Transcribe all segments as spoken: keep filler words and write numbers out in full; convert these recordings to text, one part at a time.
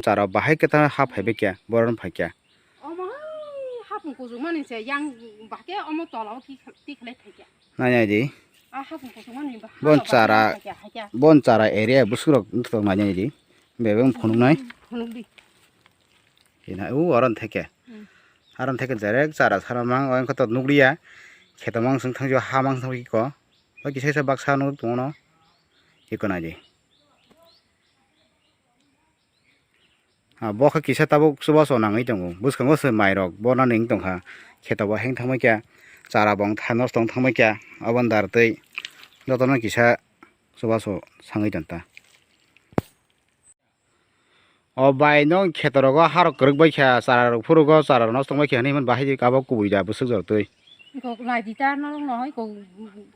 Chara bahai khe ta ha phaibai khe, boron phai khe. Omo hai hapung kuchuk mani se yang bahai khe omo tola o ki, ki khlai phai khe. Nai nai di. A hapung kuchuk mani ba Bon hapung chara, kuchuk hai khe, hai khe. Bon chara area bwswk rok wngthok nai nai di. Bebeng phunuk nai. Phunuk di. Ina u aron theke. Hmm. Aron theke jerek chara sana mang o engkho to nukliya. Kheto mang sung thangjo ha mang sung ko. Ba kisa kisa baksa nuk tongo no. Iko nai di. Ah, bo khe kisa tabuk chubachu nangwi tongo. Bwskango se mairok bono ning tongkha. Kheto bo heng thangbai kha. Chara bo wng tha nosto wng thangbai kha. Aboni dar twi jotono kisa chubachu sangwi tong ta. O bai no kheto rogo harok kwrwk bai kha. Chara rok phurugo chara rok nosto wng bai kha hinwi hwnba hai abo kubui da bwswk jor twi. Kok naidi ta norok no hai kok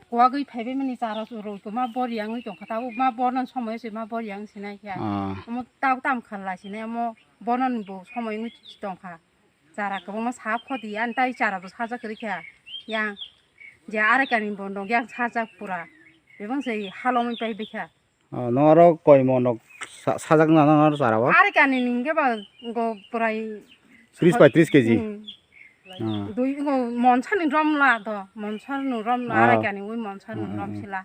kuagwi phaibai mani chara roi ko ma bor yang oi tongkha tabuk ma bor nang somoi se ma bor yang sinai kha. Ah. Omo tabuk tam khala sinai omo bono ni bo somoi oi tongkha. Chara kwbangma sa khoti ani tai chara bo sajak kwrwi kha. Yang je arekani bo nog yang sajak pura. Bebang se halomwi pai bikha. Oh, no oro koi monok sa-, sajak na no oro chara o? Arekani ni hingke ba go prai Tris bai tris K G. Hmm. Ah. Dui go monsa ni rom la do, monsa ni rom la Ah. arekani ui monsa ni Ah, rom ah, ah. sila.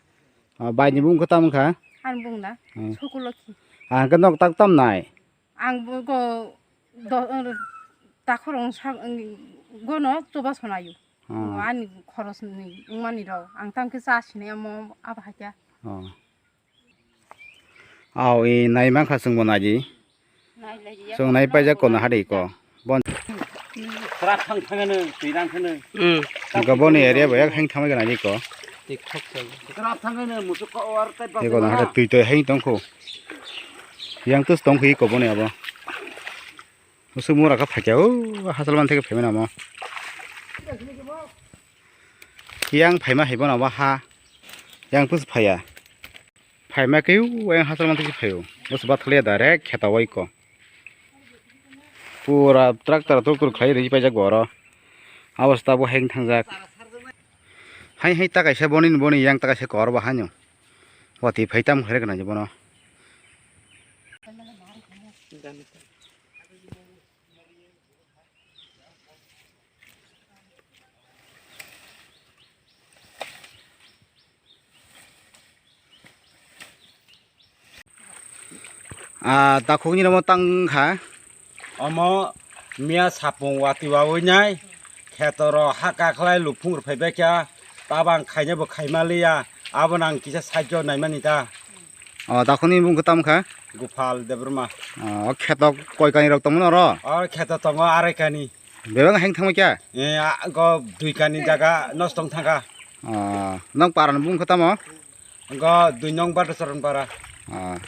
Ah, bai ni bung khe tam kha? Ani bung da, Hmm. Sukulokhi. Ah, hingke nok tak tam nai? Ang bo go do, takhorong sa, gono chuba sonayo. Hmm. Ani khoros ni wngmani rok. Ang tamkhe cha sinai omo abo hakya. Oh. Aw, i nai mankha chwngbo naidi. Chwng nai paijak kono hade iko. Bon. Sra thang thangano, twi rang khano. Hmm. Iko boni area bo yak hang thamai gana iko. Twi khok chang. Sra thangano, musuk ko or tai Iko na hade twi toi hang tongkho. Yang tus tongkho iko boni abo. Musuk mura kha phakya o, hasal man theke phaimani amo. Yang phaima hai bono abo ha. Yang tus phaya. Phaima khe o, yang hasal man theke phaio. Bus bathaliya direct kheta o iko. Pura tractor tractor khlai ri paijak bo oro. Abo se tabuk heng thangjak. Hai hai ta kaisa boni boni yang ta kaisa kor bo haino. Watwi phai tam khlai rwkha nai bono. Ah, takhukni romo tang kha. Omo miya sapung watwi wawi nai, kheto ro ha kakhlai luphung rw phaibai kha, tabang khaina bo khaima liya, abo nang kisa side o naimani ta. O, takhukni bung khe tamo kha? Gopal Debbarma. O, kheto koi kani rok tongmani oro? O, kheto tongo arai kani. Bebak heng thangma kya? Eh, a, go dui kani jaga nosto wng thangkha. Ah, nang para ni bung khe tamo? Go dui nong Bhadracharan para. Ah.